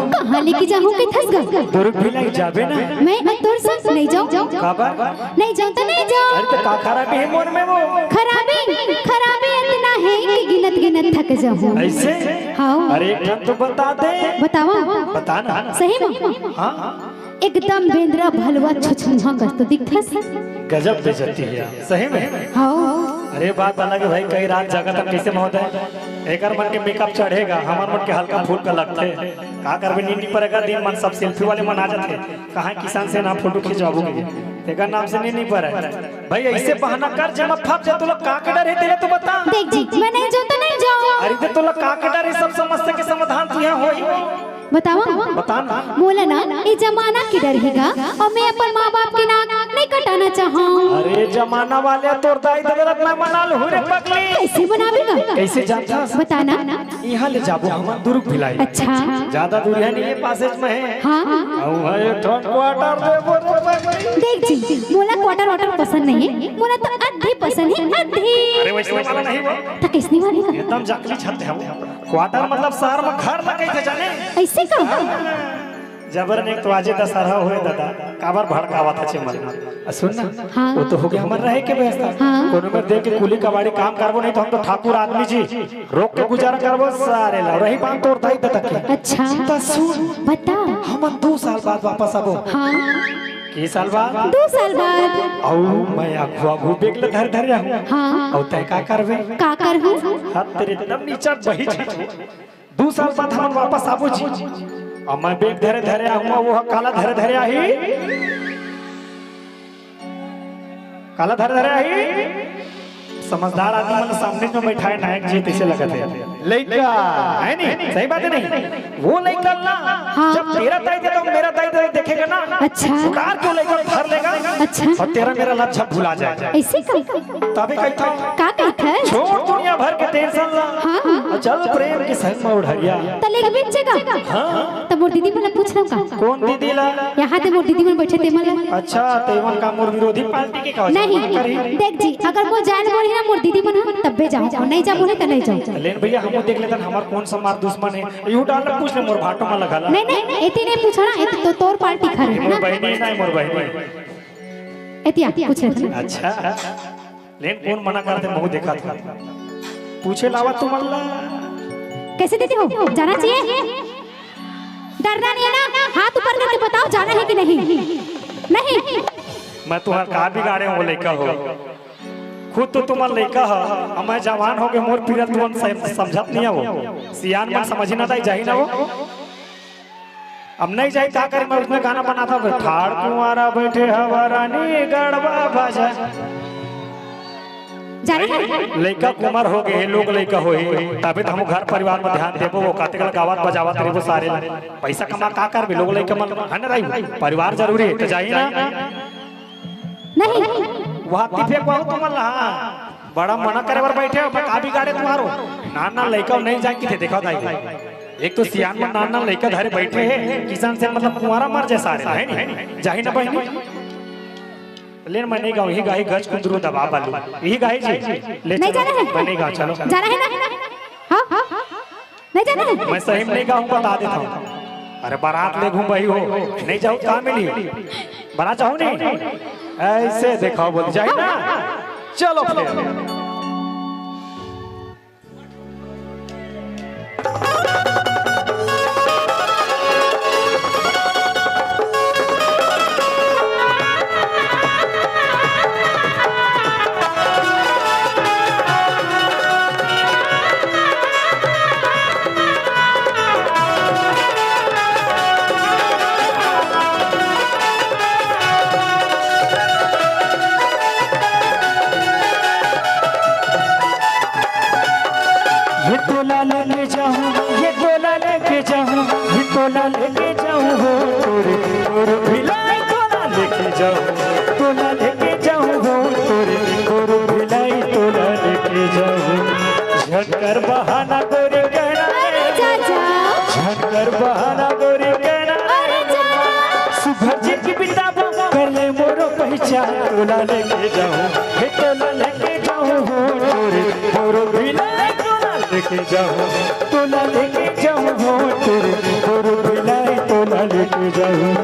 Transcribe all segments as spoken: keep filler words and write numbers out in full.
कहाँ लेके जाहूँ कहिथस गा? दुर्ग भिलाई जाबे ना। मैं अब तोर संग नहीं जाऊँ। काबर? नहीं जाऊँ तो नहीं जाऊँ। अरे तो का खराबी हे मोर में वो? खराबी, खराबी इतना हे कि गिनत गिनत थक जाहूँ। ऐसे? हाँ। अरे एक ठन तो बता दे। बतावा? बता ना। सही में? हाँ। एकदम बेंदरा भलवा छुछुहा कस तो दिखथस। गजब बेइज्जती हे यार, सही में। हाँ। अरे बात अलग हे भाई, कई रात जागत हन कइसे महोदय, एकर मन के मेकअप चढ़ेगा, हमर मन के हल्का फुल्का लगथे। का करबे, नींद नी परे गा, दिन मन सब सेल्फी वाले मन आ जाथे, कहाँ किसान से ना फोटो खिंचवाबो के, तेकर नाम से नींद नी परे। भाई ऐसे बहाना कर, जेमा फंस जा, तोला का के डर हे, तेला तो बता। देख जी, मैं नहीं जाऊँ तो नहीं जाऊँ। अरे तो तोला का के डर हे, सब समस्या के समाधान तो यहाँ होही। बतावा? बता ना। मोला ना, ये जमाना के डर हे गा, अउ मैं अपन माँ बाप के नाक नहीं कटाना चाहूँ। अरे जमाना वाले, तोर दाई ददा ल मैं मना लूँ रे पगली। कैसे मनाबे गा? कैसे जानथस? बता ना। इहाँ ले जाबो हमन दुर्ग भिलाई। अच्छा। ज्यादा दूरिहा नहीं हे, पासेज में हे। हाँ। अउ हे एक ठन क्वार्टर देबो रे पगली। देख जी, मोला क्वार्टर वार्टर पसंद नहीं हे, मोला तो अद्धी पसंद हे, अद्धी। अरे वैसने वाला नहीं वो। तो कैसने वाली गा? एकदम जाकली छत हे वो। क्वार्टर मतलब शहर में घर ला कहिथे जाने। ऐसे का? जबरन एक तो आजे दशहरा होय ददा, काबर भड़कावत हच मन। आ, सुन ना, हाँ। वो तो हो गे हमर रहे के व्यवस्था। हाँ। कोनो मेर देख के कुली कबाड़ी काम करबो, नहीं तो हम तो ठाकुर आदमी जी, रोक के गुजारा करबो सारे ला। रही बात तोर दाई ददा के। अच्छा। त सुन, बता। हमन दू साल बाद वापस आबो। हाँ। के साल बाद? दू साल बाद। अउ मैं आघू आघू बेग ल धर धर रहूँ। हाँ। अउ तैं का करबे? का करहूँ? हाथ तेरे एकदम नीचा बही जी। दू साल बाद हमन वापस आबो जी। अब मैं बेग धरे धरे आहूँ, वो काला धरे धरे आही। काला धरे धरे आही। समझदार आदमी मन सामने में बैठाए नायक जी तैसे लगत हे। लइका, हे नहीं? सही बात हे नहीं? वो लइका ना, हाँ। जब तेरा दाई ददा अउ मेरा दाई ददा देखेगा ना, अच्छा। उतार के वो लइका धर लेगा। अच्छा। अउ तेरा मेरा लफ्ज भुला जाएगा। ऐसे का? तभी कहता हूँ, का कहता है? छोड़ दुनिया भर के टेंशन ला। हाँ। अउ चल प्रेम के संग में ओढ़रिया। त लेके बेचेगा? हाँ। त मोर दीदी मन ला पूछ लूँ का? कौन दीदी ला? यहाँ ते मोर दीदी मन बैठे ते मन ला। अच्छा, तेमन का मोर विरोधी पार्टी के का? नहीं, देख जी, अगर मोर जान बोली ना मोर दीदी मन ह, तब्बे जाहूँ, अउ नहीं जान बोली त नहीं जाहूँ। लेन भैया, हमू देख लेतन, हमर कौन सा मार दुश्मन हे। यू डाल पूछ ले मोर भाटो मन ला घला। नहीं, नहीं, एती नहीं पूछना, एती तो तोर पार्टी खा रही हे मोर ना। बहिनी नहीं, मोर बहिनी। एतिया पूछ लेथन। अच्छा। लेकिन कौन मना करथे, महू देखा था। पूछे लावा तुमन ला। कैसे देते हो? जाना चाहिए? डरना नहीं है ना? हाथ ऊपर करके बताओ, जाना है कि नहीं? नहीं। मैं तुहार का बिगाड़े हो, लइका हो? खुद तो तुमन लइका हो, अब मैं जवान हो गे, मोर पीरा तुमन सम-, समझत नहीं हो। सियान मन समझी ना दाई, जाही ना वो। अब नहीं जाई, का करी? मैं उसमें गाना बनाता हूँ, ठाड़ कुंवारा बैठे हवा रानी गड़बा बाजा। जाने का? लइका कुमार हो गे, लोग लइका होही, तबे तो हम घर परिवार में ध्यान देबो। वो कतेक ल गावत बजावत रहिबो सारे ला। पैसा कमा का करबे? लोग लइका मन है ना रही, परिवार जरूरी है, तो जाही ना। नहीं। वहाँ तिफे को तुमन ला, हाँ। बड़ा मना करे बर बैठे हो, मैं का बिगाड़े तुम्हारो? नान नान लइका नहीं जाए किथे, देखो दाई। एक तो सियान मन नान नान लइका धरे बैठे हे, किसान से मतलब कुंवारा मर जाए सारे, है नहीं? जाही ना बहिनी? लेन मैं नहीं गाऊँ, यही गाही गज कुंदरू दबा बालू। यही गाही जी। ले नहीं चलो, जाना है? मैं नहीं गाऊँ, चलो। जाना है ना? हाँ? नहीं जाना है? मैं सही में नहीं गाऊँ, बता देता हूँ। अरे बारात ले घूम रही हो, नहीं जाऊँ, कहाँ मिली? बारात जाऊँ नहीं? ऐसे दिखाओ, बोल जाए ना। चलो फिर। ये तोला लेके जाऊं, ये तोला लेके जाऊं, ये तोला लेके जाऊं हो तोरे, तोरे भिलाई तोला लेके जाऊं, तोला लेके जाऊं हो तोरे, तोरे भिलाई तोला लेके जाऊं। झटकर बहाना गोरी कहना, अरे जा, जा। झटकर बहाना गोरी कहना, अरे जा, जा। सुभर जी की बिताबो कर ले मोरो पहचान, तोला लेके जाऊं, हे तोला लेके जाऊं हो तोरे, तोरे भिलाई तोला लेके जाऊं, तोला लेके जाऊं हो तोरे, तोरे भिलाई लेके जाऊं।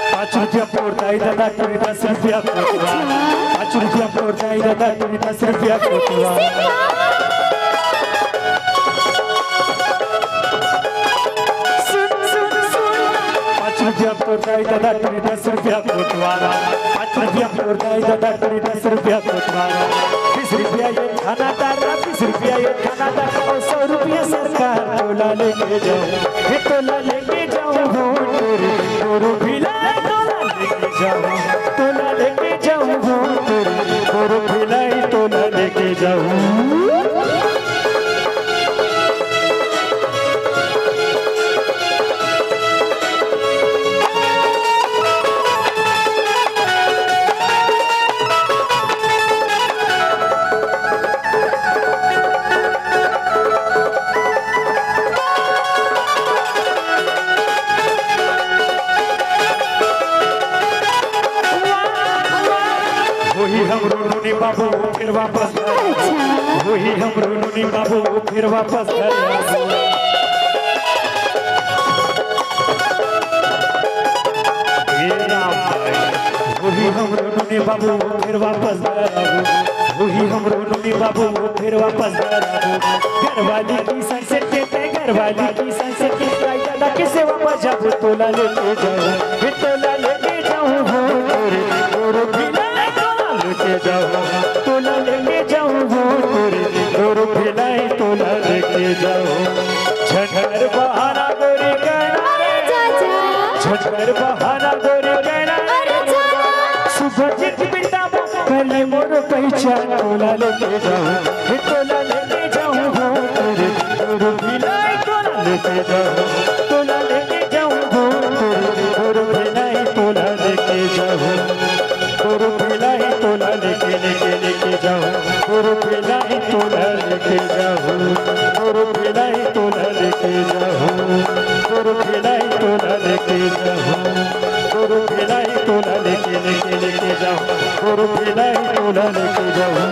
पाँच रुपया तोर दाई ददा टुरी दस रुपया कोटवा। पाँच रुपया तोर दाई ददा टुरी दस रुपया कोटवा। पाँच रुपया तोर दाई ददा टुरी दस रुपया कोटवा। पाँच रुपया तोर दाई ददा टुरी दस रुपया कोटवा। बीस रुपया ये खाना दारा, बीस रुपया ये खाना दारा, और सौ रुपया सरकार तोला लेके जाऊं। हे तोला लेके जाऊं हो टुरी, टुरी भिलाई तोला लेके जाऊं। तोला लेके जाऊं हो टुरी, टुरी भिलाई तोला लेके जाऊं। होही हमरो नोनी बाबू फिर वापस घर। अच्छा। होही हमरो नोनी बाबू फिर वापस घर। हे राम भाई, होही हमरो नोनी बाबू फिर वापस घर आबू। होही हमरो नोनी बाबू फिर वापस घर आबू। घरवाली की संग से ते, घरवाली की संग से ते, दाई ददा के सेवा में जाबू, तोला लेके जाऊं, हे तोला लेके जाऊं हो टुरी, टुरी भिलाई तोला लेके जाऊं, तोला लेके जाऊं हो टुरी, टुरी भिलाई तोला लेके जाऊं। झटकर बहाना गोरी कहना रे, चाचा। झटकर बहाना गोरी कहना रे, अरे चाचा। सुभजित बिंदा कली मोर पहचान, तोला लेके जाऊं, हे तोला लेके जाऊं हो टुरी, टुरी भिलाई तोला लेके जाऊं, तोला लेके जाऊं हो टुरी, टुरी भिलाई तोला लेके जाऊं। टुरी भिलाई तोला लेके, लेके, लेके जाऊं। टुरी भिलाई तोला लेके जाऊं। टुरी भिलाई तोला लेके जाऊं। टुरी भिलाई तोला लेके जाऊं। टुरी भिलाई तोला लेके, लेके, लेके जाऊं। टुरी भिलाई तोला लेके जाऊं।